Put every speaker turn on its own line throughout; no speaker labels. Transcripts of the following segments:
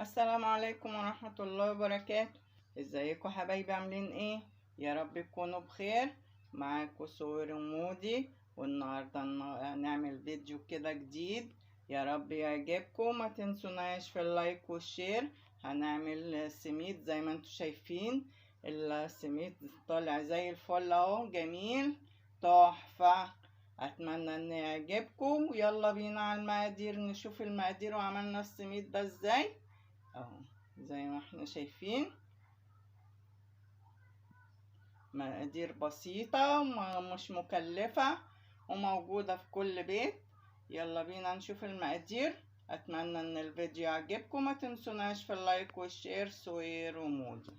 السلام عليكم ورحمة الله وبركاته. ازيكم حبايبي، عاملين ايه؟ يا رب تكونوا بخير. معاكم سوير ومودي، والنهارده هنعمل فيديو كده جديد، يا رب يعجبكم. ما تنسوناش في ال like وال share. هنعمل سميد زي ما انتم شايفين، السميد طالع زي الفل اهو، جميل تحفة. اتمنى ان يعجبكم، ويلا بينا على المقادير نشوف المقادير وعملنا السميد ده ازاي. اهو زي ما احنا شايفين، مقادير بسيطة مش مكلفة وموجودة في كل بيت. يلا بينا نشوف المقادير. اتمنى ان الفيديو يعجبكم، ما تنسوناش في ال like وال share. سوير ومودي.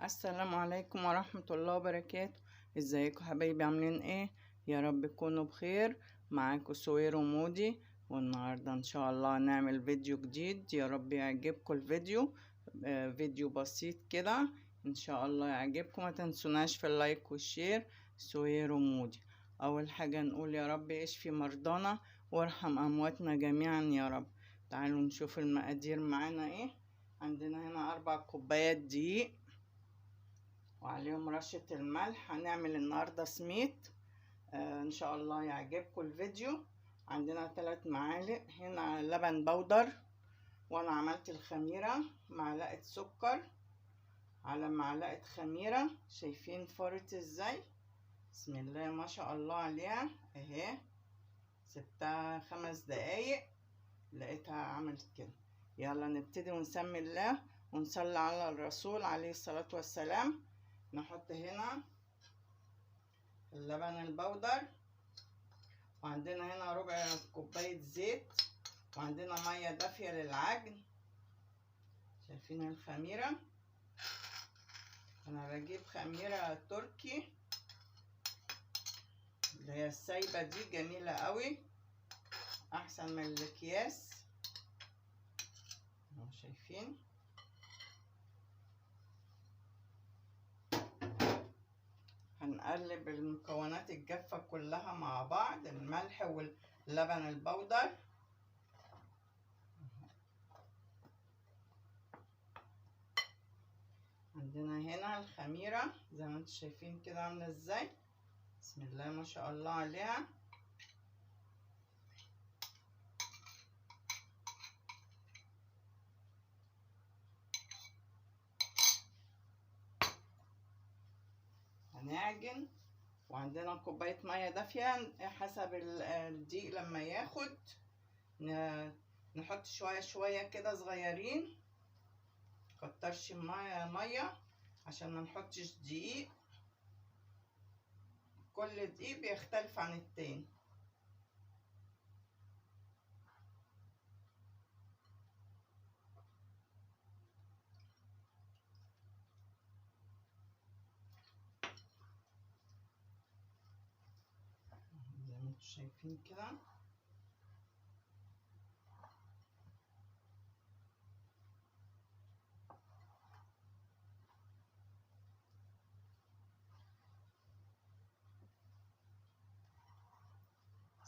السلام عليكم ورحمة الله وبركاته. ازيكم حبايبي، عاملين ايه؟ يا رب تكونوا بخير. معاكم سوير ومودي، والنهارده ان شاء الله هنعمل فيديو جديد، يا رب يعجبكم الفيديو. فيديو بسيط كده ان شاء الله يعجبكم. ما تنسوناش في ال like وال share. سوير ومودي. اول حاجه نقول يا رب اشفي مرضانا وارحم امواتنا جميعا يا رب. تعالوا نشوف المقادير معانا ايه. عندنا هنا 4 كوبايات دقيق وعليهم رشة الملح. هنعمل النهاردة سميد، ان شاء الله يعجبكم الفيديو. عندنا 3 معالق هنا لبن بودر، وانا عملت الخميرة، معلقة سكر على معلقة خميرة. شايفين فرت ازاي؟ بسم الله ما شاء الله عليها اهي. سبتها 5 دقايق لقيتها عملت كده. يلا نبتدي ونسمي الله ونصلي على الرسول عليه الصلاة والسلام. نحط هنا اللبن البودر، وعندنا هنا ربع كوباية زيت، وعندنا مية دافية للعجن. شايفين الخميرة؟ انا بجيب خميرة تركي اللي هي السايبة دي، جميلة قوي، احسن من الاكياس. شايفين؟ هنقلب المكونات الجافة كلها مع بعض، الملح واللبن البودر. عندنا هنا الخميرة زي ما انتم شايفين كده عاملة ازاي، بسم الله ما شاء الله عليها. هنعجن، وعندنا كوباية مية دافية حسب الدقيق لما ياخد. نحط شوية شوية كده صغيرين، مكترش مية عشان ما نحطش دقيق، كل دقيق بيختلف عن التاني. زي ما انتم شايفين كده.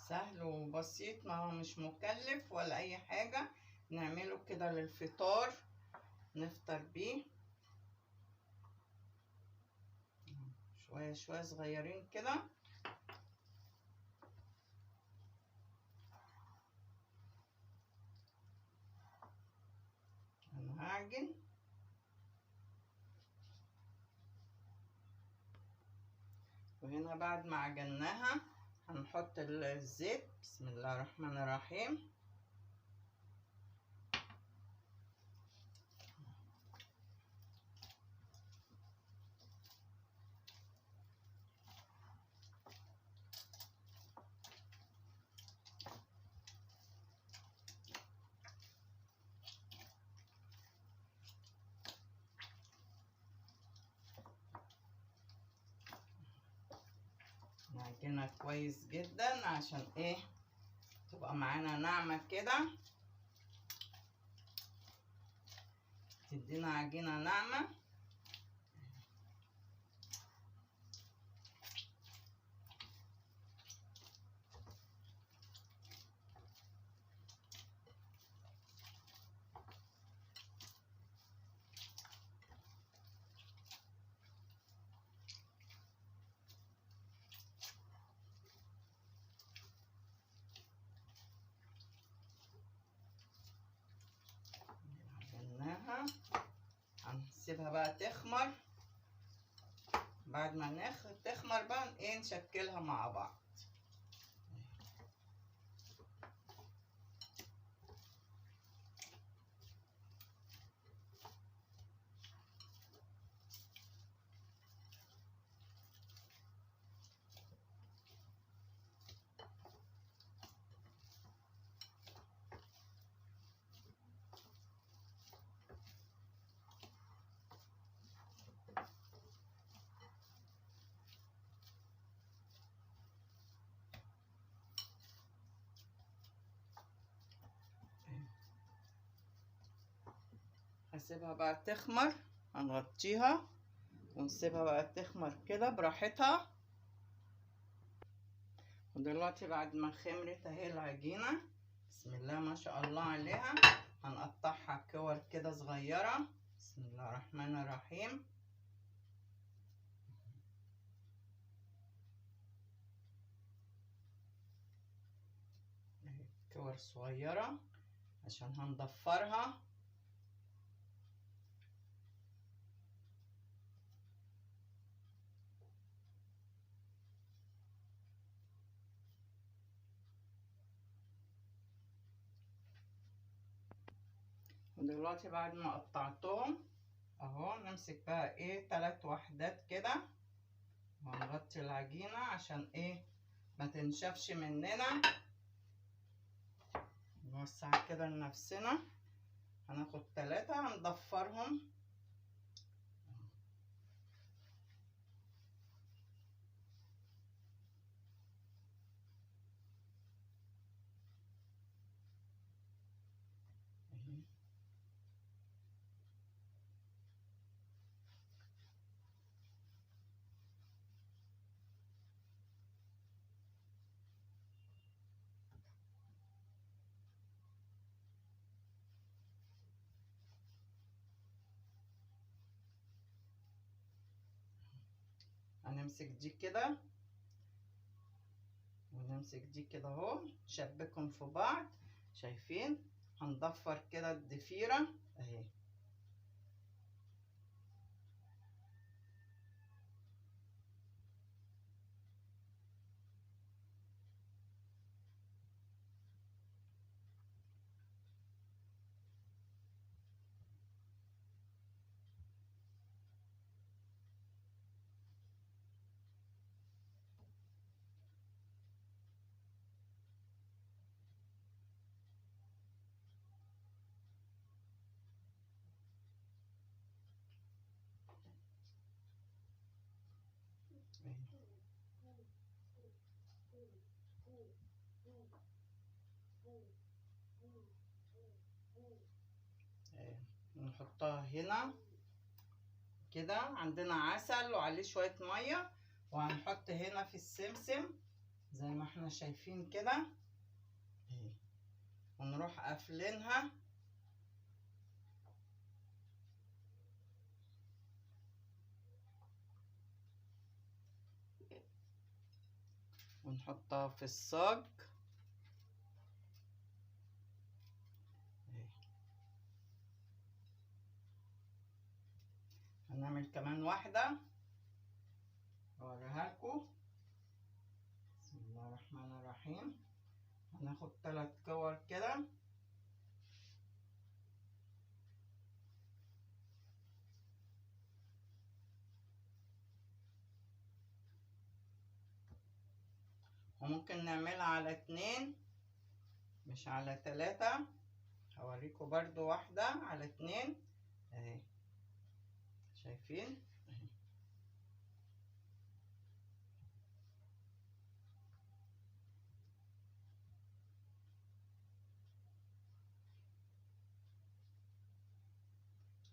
سهل وبسيط، ما هو مش مكلف ولا اي حاجة. نعمله كده للفطار نفطر بيه، شوية شوية صغيرين كده. انا هعجن. وهنا بعد ما عجناها هنحط الزيت، بسم الله الرحمن الرحيم. نعجنها كويس جدا عشان ايه؟ تبقى معانا ناعمة كده، تدينا عجينة ناعمة. هنسيبها بقى تخمر. بعد ما تخمر بقى ايه نشكلها مع بعض. هسيبها بقى تخمر، هنغطيها ونسيبها بقى تخمر كده براحتها. ودلوقتي بعد ما خمرت اهي العجينة، بسم الله ما شاء الله عليها، هنقطعها كور كده صغيرة. بسم الله الرحمن الرحيم. كور صغيرة عشان هنضفرها. ودلوقتي بعد ما قطعتهم اهو، نمسك بقى ايه 3 وحدات كده، وهنغطي العجينة عشان ايه ما تنشفش مننا. نوسع كده لنفسنا. هناخد 3 هنضفرهم. هنمسك دي كده ونمسك دي كده اهو، نشبكهم في بعض. شايفين؟ هنضفر كده الضفيرة اهي. نحطها هنا كده. عندنا عسل وعليه شوية مية، وهنحط هنا في السمسم زي ما احنا شايفين كده، ونروح قافلينها. ونحطها في الصاج. هنعمل كمان واحدة اوريها لكم. بسم الله الرحمن الرحيم. هناخد 3 كور كده. وممكن نعملها على 2 مش على 3. هوريكم برضو واحدة على 2 اهي. شايفين؟ اهي.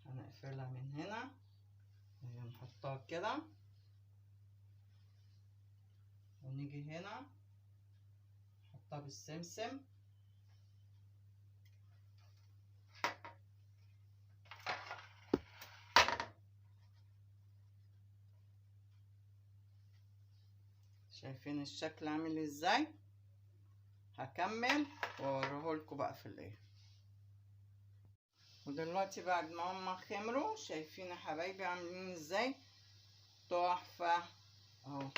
هنقفلها من هنا، نحطها كده، ونيجي هنا نحطها بالسمسم. شايفين الشكل عامل ازاي؟ هكمل واوريهولكوا بقى في الايه. ودلوقتي بعد ما هما خمروا، شايفين يا حبايبي عاملين ازاي؟ تحفة اهو.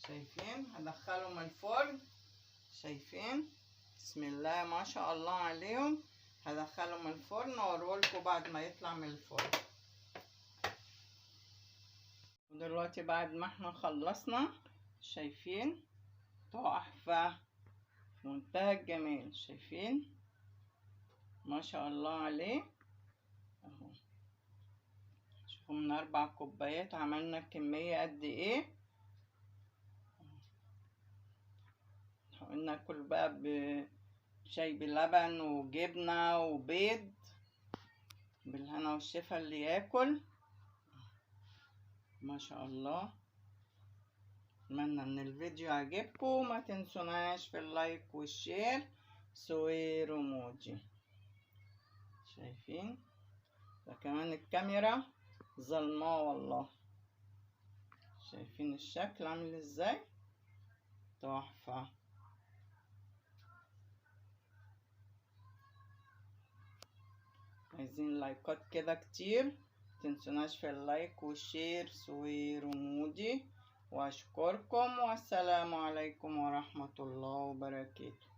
شايفين؟ هدخلهم الفرن. شايفين؟ بسم الله ما شاء الله عليهم. هدخلهم الفرن واوريهولكوا بعد ما يطلع من الفرن. ودلوقتي بعد ما احنا خلصنا، شايفين؟ تحفة في منتهى الجمال. شايفين؟ ما شاء الله عليه اهو. شوفوا من 4 كوبايات عملنا الكمية قد ايه. ناكل بقى بشاي بلبن وجبنة وبيض، بالهنا والشفا اللي ياكل. ما شاء الله. اتمنى ان الفيديو عجبكم، ما تنسوناش في ال like وال share. سوير وموجي. شايفين؟ ده كمان الكاميرا ظلمة والله. شايفين الشكل عامل ازاي؟ تحفة. عايزين لايكات كده كتير، متنسوناش في ال like وال share. سوير ومودي، واشكركم، والسلام عليكم ورحمة الله وبركاته.